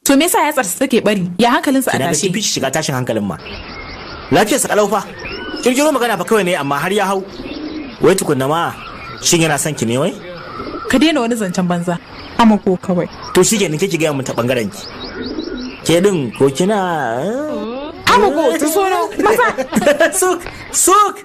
To me yasa yatsarsa take bari? Ya hankalinsa a Kina ga tashe. kin fi shi shiga tashin hankalin ma. Lafiyarsa kalau fa. Kirkiro magana fa kawai ne amma har ya hau. Wai tukunna ma shin yana son ki ne wai? Ka daina wani zancen banza. Amako kawai. To shi kenan ke ki gaya mun ta bangaren ki. Ke din ko kina Amako ta sono maza. Suk suk.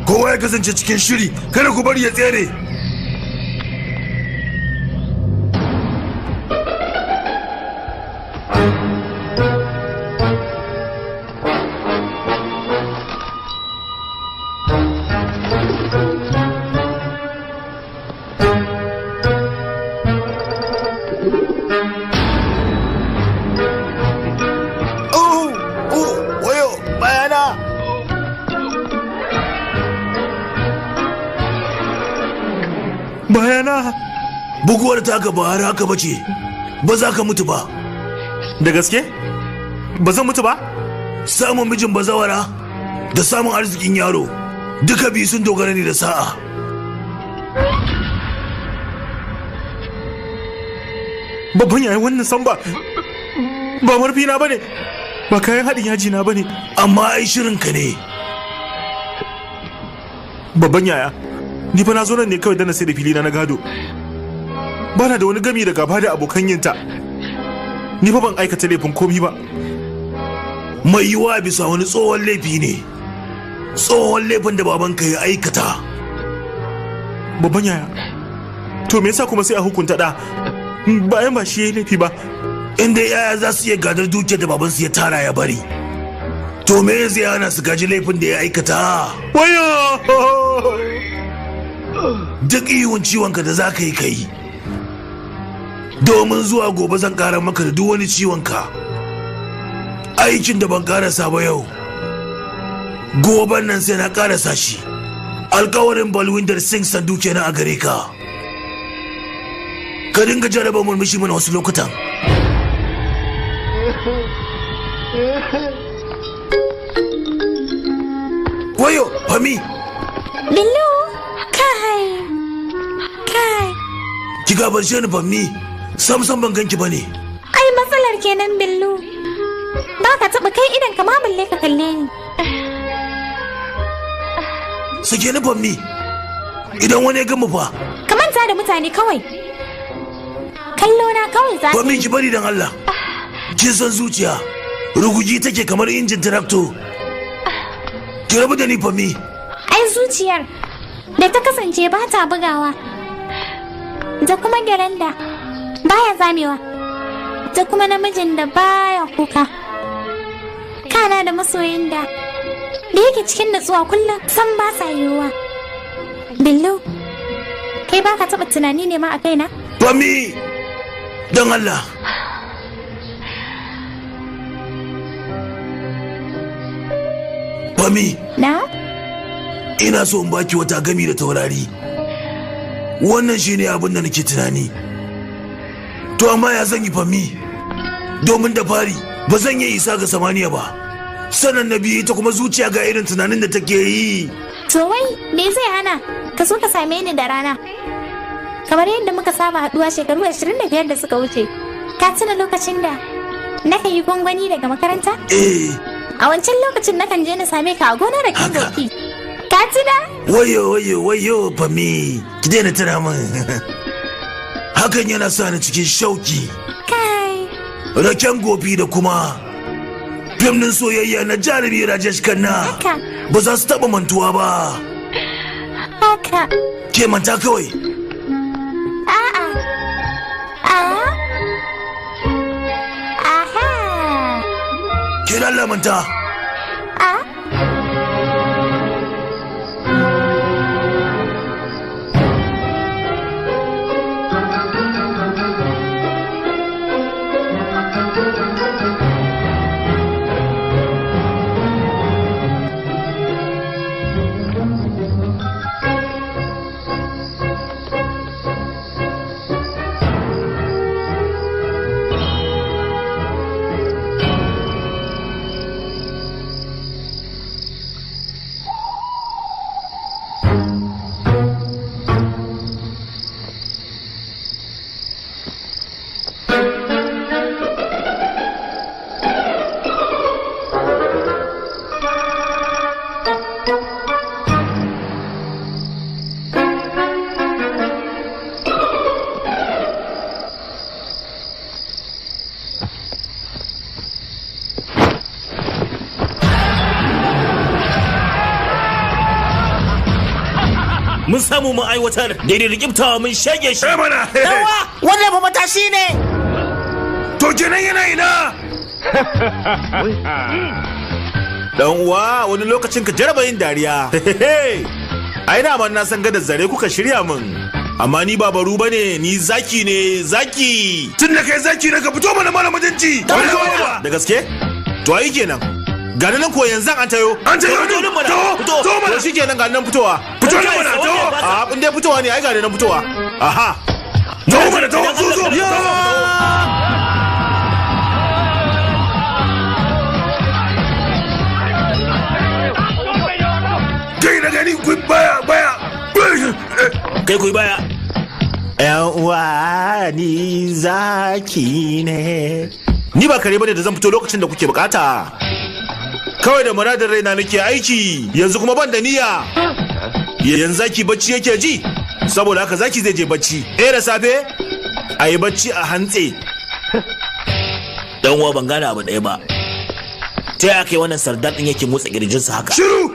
Kowa ya kasance cikin shiri, kada ku bari ya tsere. Oh, oh, wayo, bayana. Bayana. Buguwar taka ba har haka bace. Ba za ka mutu ba. Da gaske? Ba zan mutu ba? Samun mijin bazawara da samun arzikin yaro duka biyu sun dogara ne da sa'a. Babban yayin wannan samba ba marfi na bane, ba kayan haɗin yaji na bane. Amma ai shirinka ne. Babban yaya, ni fa na zo nan ne kawai don na sai da fili na na gado. Bana da wani gami da gaba da abokan yinta. Ni fa ban aikata laifin komi ba. Mai yiwuwa bisa wani tsohon laifi ne. Tsohon laifin da babanka ya aikata. Babban yaya, to me yasa kuma sai a hukunta ɗa bayan ba shi ya yi laifi ba? Inda yaya za su iya gadar dukiyar da babansu ya tara ya bari. To me zai hana su gaji laifin da ya aikata? Wayo! Duk ihun ciwonka da za ka yi ka yi. Domin zuwa gobe zan ƙara maka da duk wani ciwonka. Aikin da ban ƙarasa ba yau. Goben nan sai na ƙarasa shi. Alkawarin Balwinder Singh Sandu kenan a gare ka. Ka dinga jarraba murmushi mana wasu lokutan. Wayo, Fami, Billu, kai, kai. ki gabarshe ni Fami. Sam sam ban ganki bane. Ai matsalar kenan Billu. Ba ka taɓa kai idan ka ma balle ka kalle ni. Sake ni Fami. Idan wani ya gama fa, Ka manta da mutane kawai. Kallo na kawai za ka Fami yi. ki bari dan Allah. Kin san zuciya, rugugi take kamar injin tractor. Ki rabu da ni Fami. Ai zuciyar da ta kasance ba ta bugawa. Da kuma gyaren da baya zamewa. Da kuma namijin da baya kuka. Kana da masoyin da da yake cikin natsuwa kullum san ba sa yiwuwa. Billu, kai ba ka taɓa tunani ne ma a kaina? Fami! Dan Allah. Fami, Na? ina so in baki wata gami da taurari. Wannan shine abin da nake tunani. To amma ya zan yi Fami? Domin da fari ba zan iya isa ga samaniya ba. Sannan na biyu ita kuma zuciya ga irin tunanin da take yi. To wai me zai hana ka so ka same ni da rana? Kamar yadda muka saba haduwa shekaru 25 da suka wuce. Ka tuna lokacin da nakan yi gwangwani daga makaranta? Eh, A wancan lokacin nakan je na same ka a gonar raken Haka. goki. Ka tuna? wayo wayo wayo Fami, ki daina tuna min. Hakan yana sa ni cikin shauki. Kai. Raken gofi da kuma fim din soyayya na jarumi Rajesh Khanna Haka. ba za su taɓa mantuwa ba. Haka. Ke manta kawai. A'a. A. Aha. Ke lalla manta. A. Mun samu mun aiwatar daidai da kiftawa mun shege shi. Mana. Yawa, wannan fa matashi ne. To kenan yana ina? Dan uwa, wani lokacin ka jaraba yin dariya. Ai da man na san gadar zare kuka shirya min. Amma ni ba baru bane, ni zaki ne, zaki. Tun da kai zaki ne ka fito mana mara mutunci. Da gaske? To ai kenan. Ga nan ko yanzu an tayo. An tayo. Fito din mana. Fito. Fito. To shikenan ga nan fitowa. Fito din mana, to. A in dai fitowa ne ai ga nan fitowa. Aha. To mana, to, zo, zo. Kai na gani ku baya baya. Kai ku baya. Yan uwa, ni zaki ne. Ni ba kare bane da zan fito lokacin da kuke bukata. Kawai da muradin raina nake aiki, yanzu kuma ban da niyya. Yanzu zaki bacci yake ji, saboda haka zaki zai je bacci. Eh da safe, a yi bacci a hantse. Dan uwa, ban gane abu ɗaya ba. Ta yaya kai wannan sardar din yake motsa kirjinsa haka? Shiru.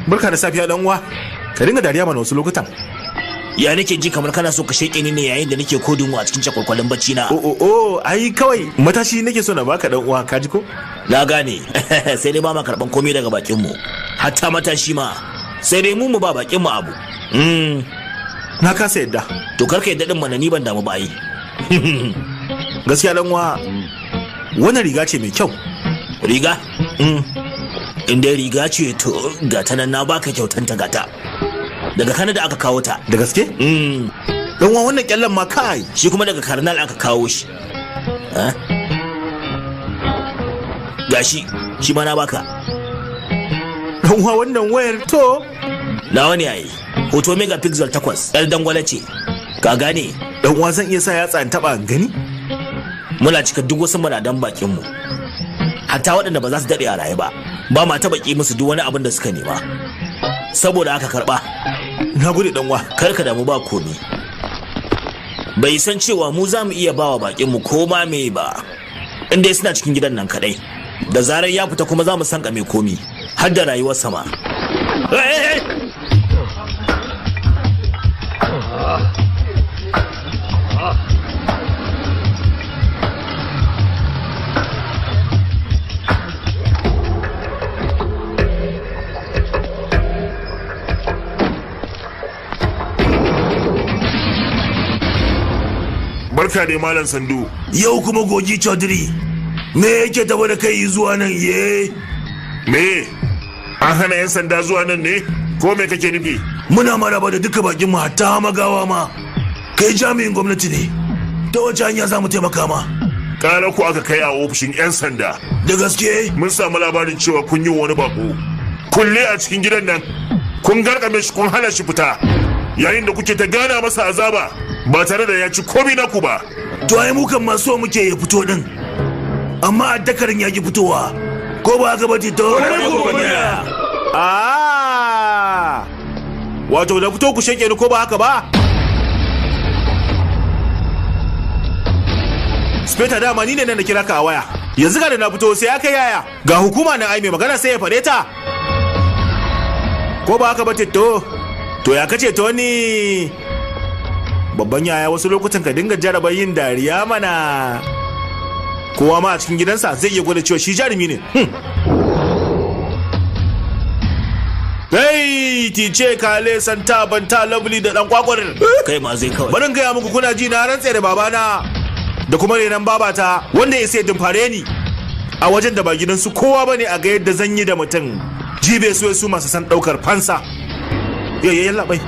Barka da safiya dan uwa. Ka dinga dariya mana wasu lokutan. Ya nake ji kamar kana so ka sheke ni ne yayin da nake kodin a cikin cakwalkwalin bacci na. O o o, ai kawai matashi nake so na baka dan uwa, ka ji ko? Na gane. Sai dai ba ma karban komai daga bakin mu. Hatta matashi ma. Sai dai mu mu ba bakin mu abu. Na kasa yadda. To karka yadda din mana, ni ban damu ba ai. Gaskiya dan uwa, wannan riga ce mai kyau. Riga? In dai riga ce to gata nan na baka kyautan ta gata. Daga Canada aka kawo ta. Da gaske? Dan uwa, wannan kyallen ma kai. Shi kuma daga Karnal aka kawo shi. Eh? Gashi, shi ma na baka. Dan uwa, wannan wayar to. Nawa ne ai. Hoto megapixel 8, yar dangwale ce. Ka gane? Dan uwa, zan iya sa yatsa in taba in gani? Muna cika duk wasu muradan bakin mu. Hatta waɗanda ba za su daɗe a raye ba. Ba ma taɓa ƙi musu duk wani abin da suka nema. Saboda aka karɓa. Na gode dan uwa. Kar ka damu, ba komi. Bai san cewa mu za mu iya bawa bakin mu ko ma me ba. In dai suna cikin gidan nan kadai. Da zarar ya fita kuma za mu san mai komi. Har da rayuwar sama. Eh, eh, eh. Barka dai Malam Sandu. Yau kuma Gogi Chaudhary. Me yake tafa da kai zuwa nan ye? Me? An hana 'yan sanda zuwa nan ne? Ko me kake nufi? Muna maraba da duka bakin mu, hatta magawa ma. Kai jami'in gwamnati ne. Ta wace hanya za mu taimaka ma? Ƙara ku aka kai a ofishin 'yan sanda. Da gaske? Mun samu labarin cewa kun yi wani bako. Kulle a cikin gidan nan. Kun garkame shi, kun hana shi fita. Yayin da kuke ta gana masa azaba ba tare da ya ci komai naku ba. To ai mu kan maso muke ya fito din. Amma addakarin ya ki fitowa. Ko ba haka ba Tito? Ah! Wato da fito ku sheke ni, ko ba haka ba? Speta, dama ni ne nan da kira ka a waya. Yanzu ga da na fito sai aka yaya. Ga hukuma nan ai, mai magana sai ya fare ta. Ko ba haka ba Tito? To ya kace Tony? Babban yaya, wasu lokutan ka dinga jaraba yin dariya mana. Kowa ma a cikin gidansa zai iya gwada cewa shi jarumi ne. Hey, tice kale santa banta lovely da dan kwakwar. Kai ma zai kawai. Barin gaya muku, kuna ji, na rantse da babana da kuma renon babata, wanda ya sai dumfare ni a wajen da ba gidansu kowa bane, a ga yadda zan yi da mutum. Jibe su su masu san daukar fansa. Yayyan labai.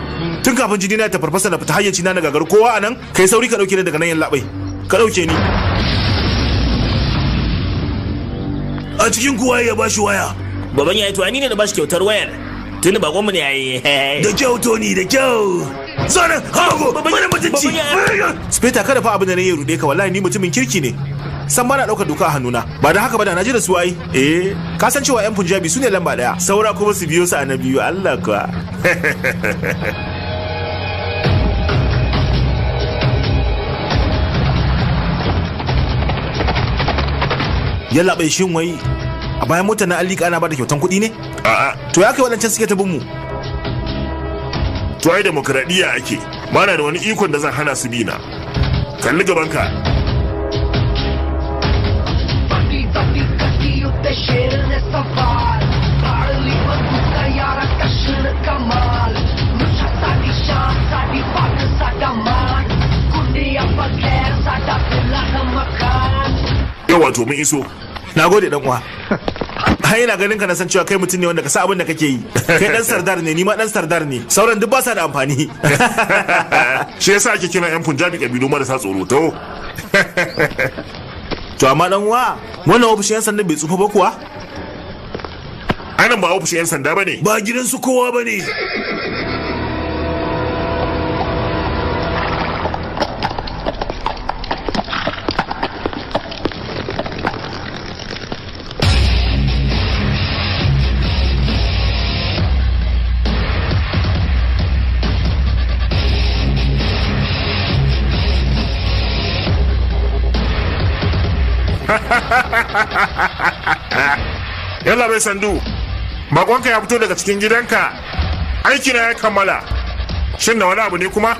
Tun kafin jini na ta farfasa na fita hayyaci na na gagar kowa anan, kai sauri ka dauke ni daga nan yan labai. Ka dauke ni. A cikin kuwa ya bashi waya. Baban yayi, to ni ne da bashi kyautar wayar. Tuni bakonmu ne yayi. Da kyau Tony, da kyau. Zanen hago mana mutunci. Speta, kada fa abin da na yi rude ka, wallahi ni mutumin kirki ne. San bana ɗaukar doka a hannuna. Ba da haka ba da na ji da su ai. Eh, ka san cewa 'yan Punjabi su ne lamba ɗaya. Saura kuma su biyo su a na biyu, Allah kuwa. Yalla bai, shin wai a bayan motar na alika ana bada kyautan kuɗi ne? A'a. To ya kai waɗancan suke ta bin mu? To ai demokradiyya ake. Ba na da wani ikon da zan hana su bi na. Kalli gabanka. ਵੱਡੀ ਵੱਡੀ ਗੱਡੀ ਉੱਤੇ ਸ਼ੇਰ ਨੇ ਸਵਾਰ, ਫੜ ਲਈ ਬੰਦੂਕਾਂ ਯਾਰਾ ਕਸ਼ਨ ਕਮਾਲ, ਮੁੱਛਾਂ ਸਾਡੀ ਸ਼ਾਨ, ਸਾਡੀ ਪੱਗ ਸਾਡਾ ਮਾਣ, ਗੁੰਡਿਆਂ ਬਗੈਰ ਸਾਡਾ ਦਿਲਾਂ ਦਾ ਮਕਾਨ। Yawa, to mun iso. Na gode dan uwa. Ai ina ganin ka na san cewa kai mutum ne wanda ka sa abin da kake yi. Kai dan sardar ne, ni ma dan sardar ne. Sauran duk ba sa da amfani. Shi yasa ake kiran 'yan Punjabi kabilu marasa tsoro to. To amma dan uwa, wannan ofishin 'yan sandan bai tsufa ba kuwa? Anan ba ofishin 'yan sanda bane. Ba gidan su kowa ba ne. Yalla bai Sandu. Bakonka ya fito daga cikin gidanka. Aikina ya kammala. Shin da wani abu ne kuma?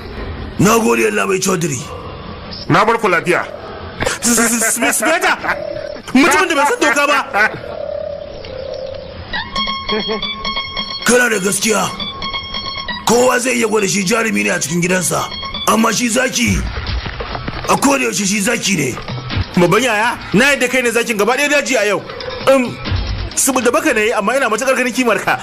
Na gode yalla bai Chaudhry. Na bar ku lafiya. Speta! Mutumin da bai san doka ba. Kana da gaskiya. Kowa zai iya gwada shi jarumi ne a cikin gidansa. Amma shi zaki, a koda yaushe shi zaki ne. Babban yaya, na yadda kai ne zakin gaba ɗaya daji a yau. Saboda baka ne, amma ina matuƙar ganin kimar ka.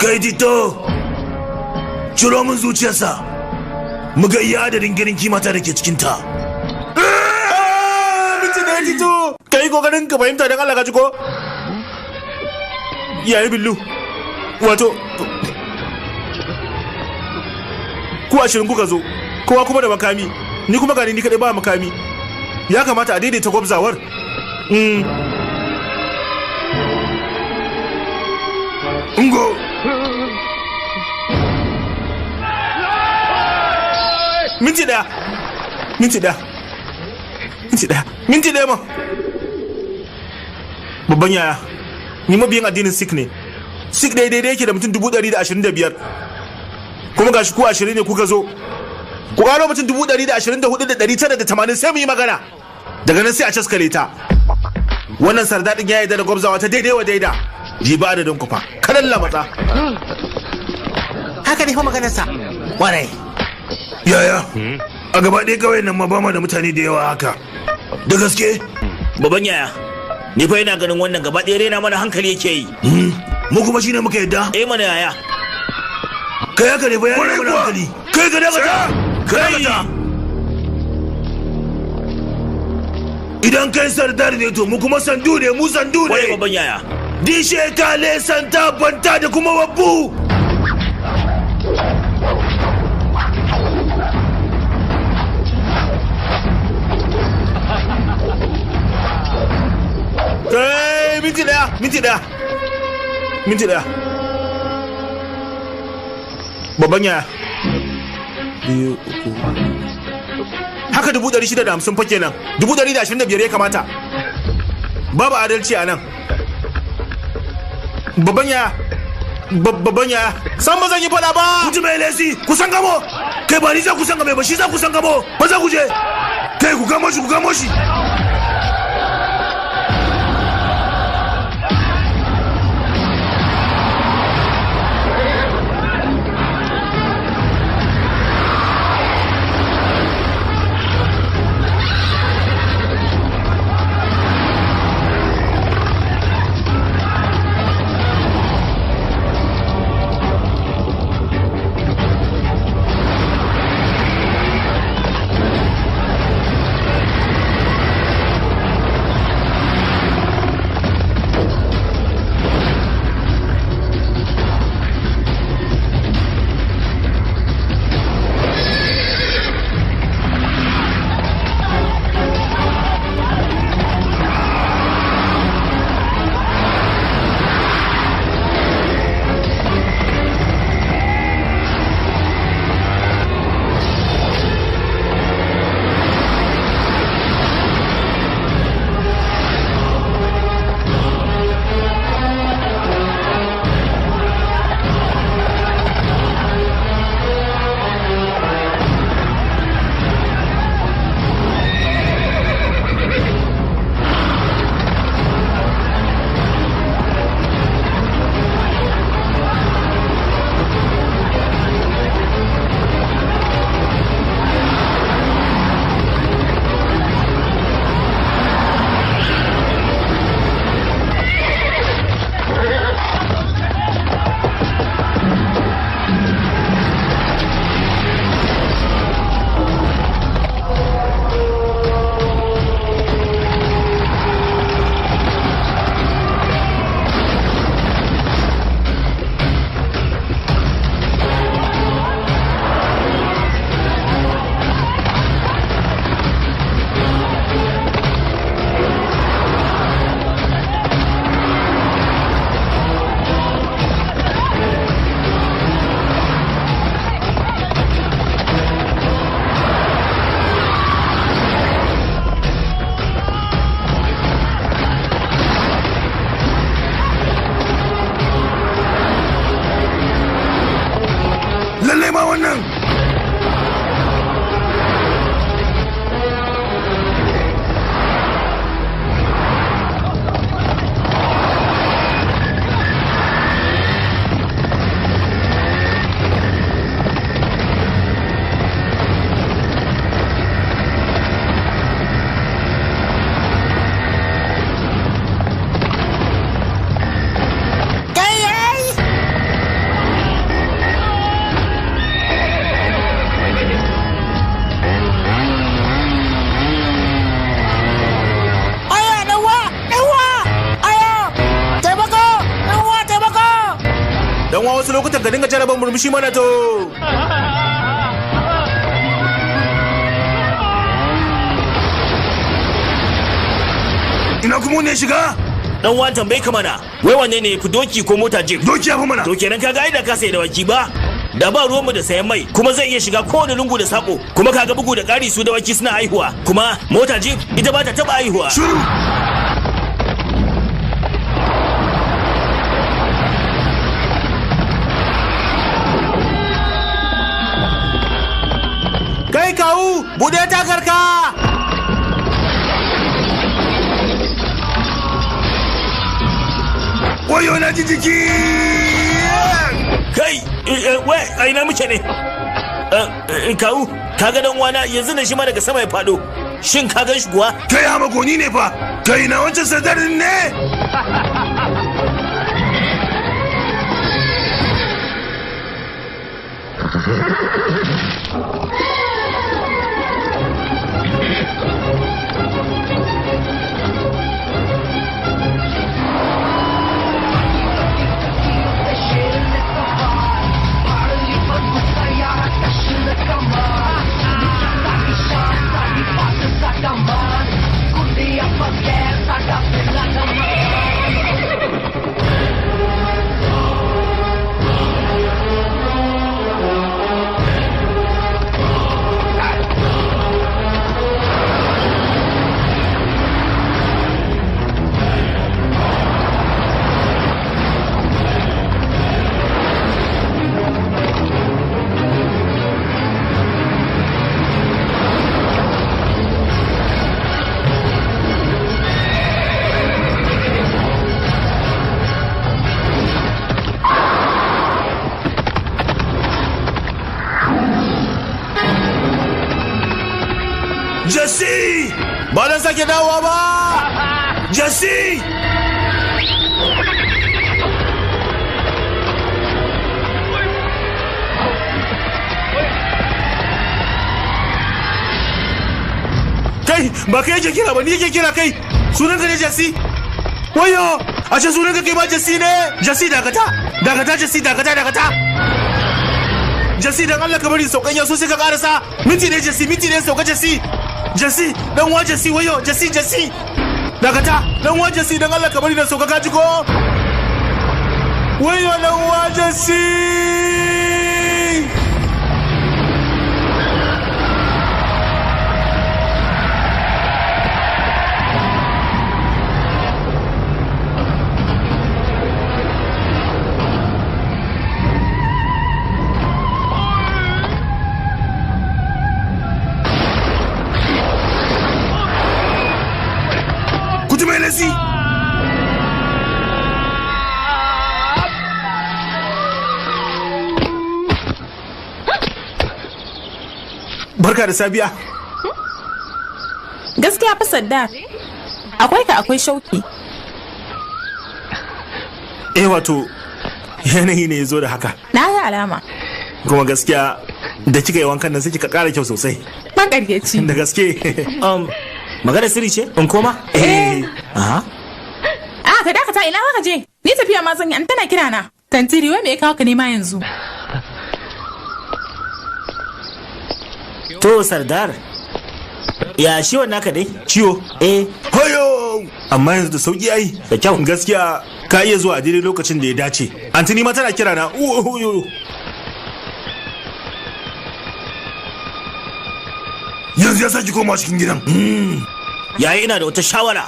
Kai Tito, ciro min zuciyarsa. Mu ga iya adadin ganin kimata da ke cikinta. Minti ɗaya Tito, ka yi ƙoƙarin ka fahimta don Allah ka ji ko? Yayi Billu, wato, ku 20 kuka zo, kowa kuma da makami, ni kuma gani ni kaɗai ba makami. Ya kamata a daidaita gwabzawar. Ungo! Minti ɗaya, minti ɗaya, minti ɗaya, minti ɗaya ma. Babban yaya, ni mabiyin addinin Sikh ne. Sikh ɗaya daidai yake da mutum 125,000. Kuma gashi ku 20 ne kuka zo. Ku ƙaro mutum 124,980 sai mu yi magana. Daga nan sai a caskale ta. Wannan sarda ɗin ya yarda da gwabzawa ta daidai wa daida. Ji ba adadin ku fa. Kadan lamatsa. Haka ne fa maganarsa. Warai. Yaya, a gaba ɗaya kawai nan ma ba ma da mutane da yawa haka. Da gaske? Babban yaya, ni fa ina ganin wannan gaba ɗaya rena mana hankali yake yi. Mu kuma shine muka yadda? Eh mana yaya. Kai haka ne fa ya rena mana hankali. Kai ka dakata! Ka dakata! Idan kai sardar ne to mu kuma sandu ne, mu sandu Kwarai ne. babban yaya. Dishe kale santa banta da kuma babbu. Kai minti ɗaya, minti ɗaya. Minti ɗaya. Babban yaya. Biyu, uku. Haka 650 fa kenan. 125,000 ya kamata. Babu adalci a nan. Babban yaya. Babban yaya. San ba zan yi faɗa ba. Mutum mai lesi, ku san gamo. Kai ba ni za ku san game ba, shi za ku san gamo. Ba za ku je. Kai ku gamo shi, ku gamo shi. Wasu lokutan ka dinga jaraban murmushi mana to. Ina kuma ne shiga? Dan uwan tambaye ka mana, wai wanne ne fi doki ko mota jeep? Doki ya fi mana. To kenan kaga ai da ka sayi dawaki ba. Da ba ruwanmu da sayan mai, kuma zai iya shiga kowane lungu da sako, kuma kaga bugu da ƙari su dawaki suna haihuwa, kuma mota jeep ita ba ta taba haihuwa. Shiru! Kai kawu, bude takarka! Wayo na ji jiki! Kai, wai, a ina muke ne? Kawu, kaga dan uwana yanzu nan shi ma daga sama ya fado. Shin ka gan shi kuwa? Kai Hamagoni ne fa! Kai na wancan sadarin ne? Jesse! Ba zan sake dawowa ba! Jesse! Kai, ba kai yake kira ba, ni yake kira kai. Sunanka ne Jesse? Wayo, ashe sunanka kai ma Jesse ne? Jesse dakata, dakata Jesse dakata dakata. Jesse dan Allah ka bari saukan ya so sai ka karasa. Minti ne Jesse, minti ne sauka Jesse. Jesse, dan wa Jesse wayo, Jesse Jesse. Dakata, dan wa Jesse dan Allah ka bari na sauka ka ji ko? Wayo dan wa Jesse. Kutumelesi! Barka da safiya. Gaskiya fa Saddar, akwai ka akwai shauki. Eh wato yanayi ne ya zo da haka. Na ga alama. Kuma gaskiya da kika yi wankan nan sai kika ƙara kyau sosai. Maƙaryaci. Da gaske. Magana sirri ce? In koma? Eh. Aha. Ah, ka dakata ina ka je? Ni tafiya ma zan yi an tana kira na. Tantiri wai me ya kawo ka nema yanzu? To Sardar, ya ciwon naka dai? Ciwo? Eh. Hayo! Amma yanzu da sauki ai. Da kyau. Gaskiya ka iya zuwa a daidai lokacin da ya dace. Antini ma tana kira na. Yanzu ya sake koma cikin gidan. Yayi ina da wata shawara.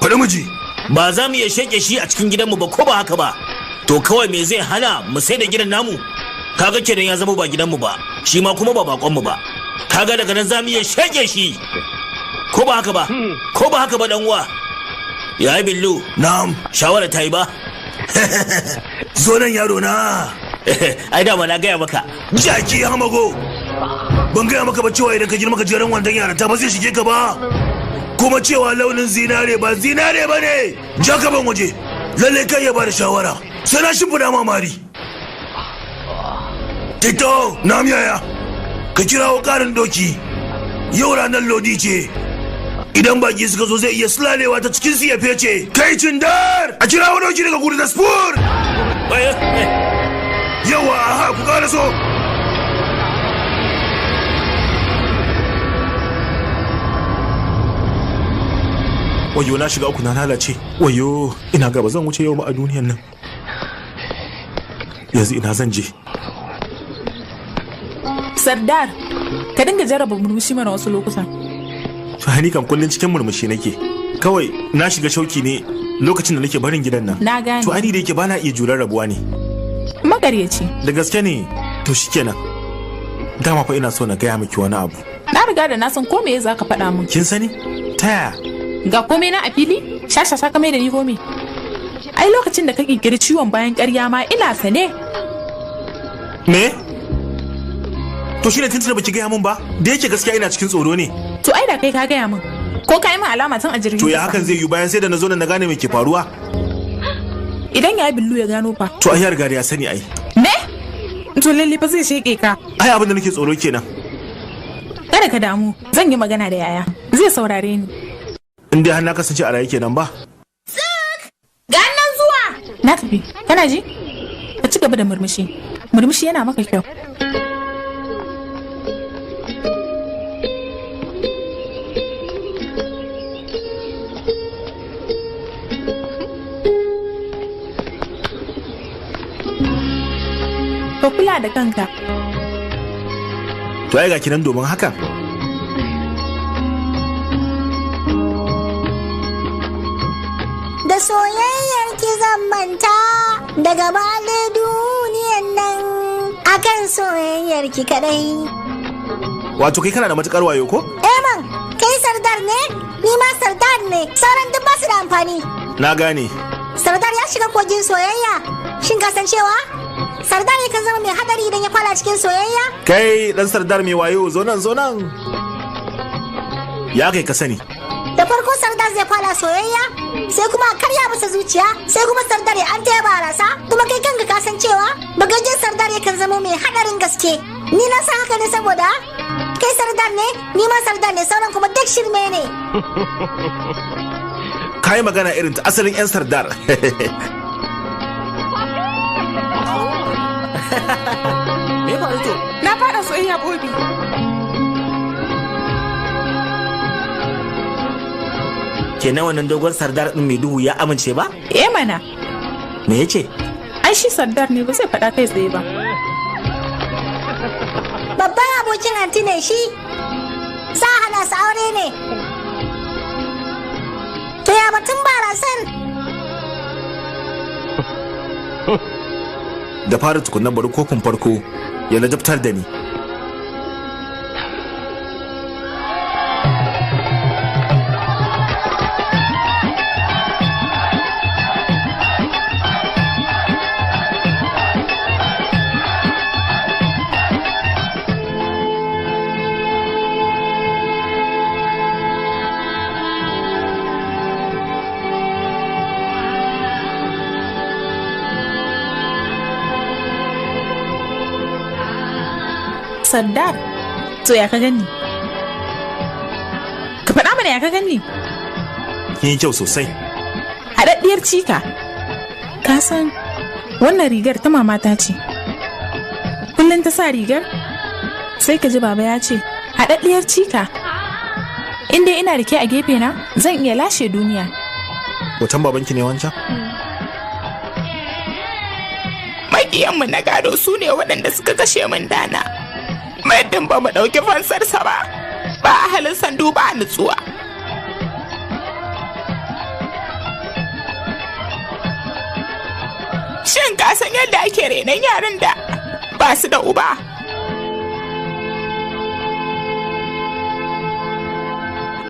Faɗi miji. Ba za mu iya sheke shi a cikin gidanmu ba ko ba haka ba. To kawai me zai hana mu sai da gidan namu? Kaga kenan ya zama ba gidanmu ba, shi ma kuma ba bakonmu ba. Kaga daga nan za mu iya sheke shi. Ko ba haka ba? Ko ba haka ba dan uwa? Yayi Billu. Na'am. Shawara ta yi ba? Zo nan yaro na. Ai dama na gaya maka. Jaki Hamago. Ban gaya maka ba cewa idan ka girma gajeren wandon yaranta ba zai shige ka ba. Kuma cewa launin zinare ba zinare ba ne. Ja ka ban waje. Lalle kai ya bada shawara. Sai na shimfiɗa mamari. Tito, na'am yaya. Ka kirawo ƙarin doki. Yau ranar lodi ce. Idan baki suka zo zai iya sulalewa ta cikin su ya fece. Kai cindar! A kirawo doki daga Gurdaspur! Yawa, aha, ku ƙara so. Wayo, na shiga uku, na lalace. Wayo, ina gaba zan wuce yau ba a duniyan nan. Yanzu ina zan je? Sardar, ka dinga jarraba murmushi mana wasu lokutan. To ni kam kullun cikin murmushi nake. Kawai na shiga shauki ne lokacin da nake barin gidan nan. Na gane. To ani da yake bana iya jurar rabuwa ne. Magaryaci. Da gaske ne. To shikenan. Dama fa ina so na gaya miki wani abu. Na riga da na san ko me za ka faɗa min. Kin sani? Ta yaya? Ga komai na a fili? Shashasha ka mai da ni komai. Ai lokacin da ka kirkiri ciwon bayan ƙarya ma ina sane. Me? To shine tuntuna baki gaya min ba? Da yake gaskiya ina cikin tsoro ne. To ai da kai ka gaya min. Ko ka yi min alama tun a jirgin. To ya hakan zai yi bayan sai da na zo na gane me ke faruwa? Idan ya Billu ya gano fa. To ai ya riga da ya sani ai. Me? To lalle fa zai sheke ka. Ai abin da nake tsoro kenan. Kada ka damu, zan yi magana da yaya. Zai saurare ni. In dai har na kasance a raye kenan ba. Ga nan zuwa. Na tafi. Kana ji? Ka ci gaba da murmushi. Murmushi yana maka kyau. Ka kula da kanka. To ai ga kinan domin hakan. Da soyayyar ki zan manta daga bale duniyan nan akan soyayyar ki kadai. Wato kai kana da matukar wayo ko? Eh man, kai Sardar ne? Ni ma Sardar ne. Sauran duk ba su da amfani. Na gane. Sardar ya shiga kogin soyayya. Shin ka san cewa Sardar yakan zama mai hadari idan ya fara cikin soyayya? Kai dan Sardar mai wayo, zo nan, zo nan. Ya kai ka sani. Da farko Sardar zai fara soyayya, sai kuma a karya masa zuciya, sai kuma Sardar ya an taya barasa, kuma kai kanka ka san cewa bagajin Sardar yakan zama mai hadarin gaske. Ni na san haka ne saboda kai Sardar ne, ni ma Sardar ne, sauran kuma duk shirme ne. Kai magana irin ta asalin 'yan Sardar. Me ya faru to? Na fara soyayya Bobby. Kenan wannan dogon Sardar din mai duhu ya amince ba? Eh mana. Me yace? Ai shi Sardar ne ba zai faɗa kai tsaye ba. Babban abokin anti ne shi. Za a hana su aure ne. To ya batun barasan? Da fara tukunna bari kofin farko ya ladabtar da ni. Sardar, to ya ka gani? Ka faɗa mana ya ka gani? Kin yi kyau sosai. Haɗaɗɗiyar cika. Ka san wannan rigar ta mamata ce. Kullum ta sa rigar, sai ka ji baba ya ce, haɗaɗɗiyar cika. In dai ina rike a gefe na, zan iya lashe duniya. Hoton babanki ne wancan? Maƙiyanmu na gado su ne waɗanda suka kashe min dana. Muddin ba mu ɗauki fansarsa ba, ba ahalin sandu ba nutsuwa. Shin ka san yadda ake renon yaran da ba su da uba?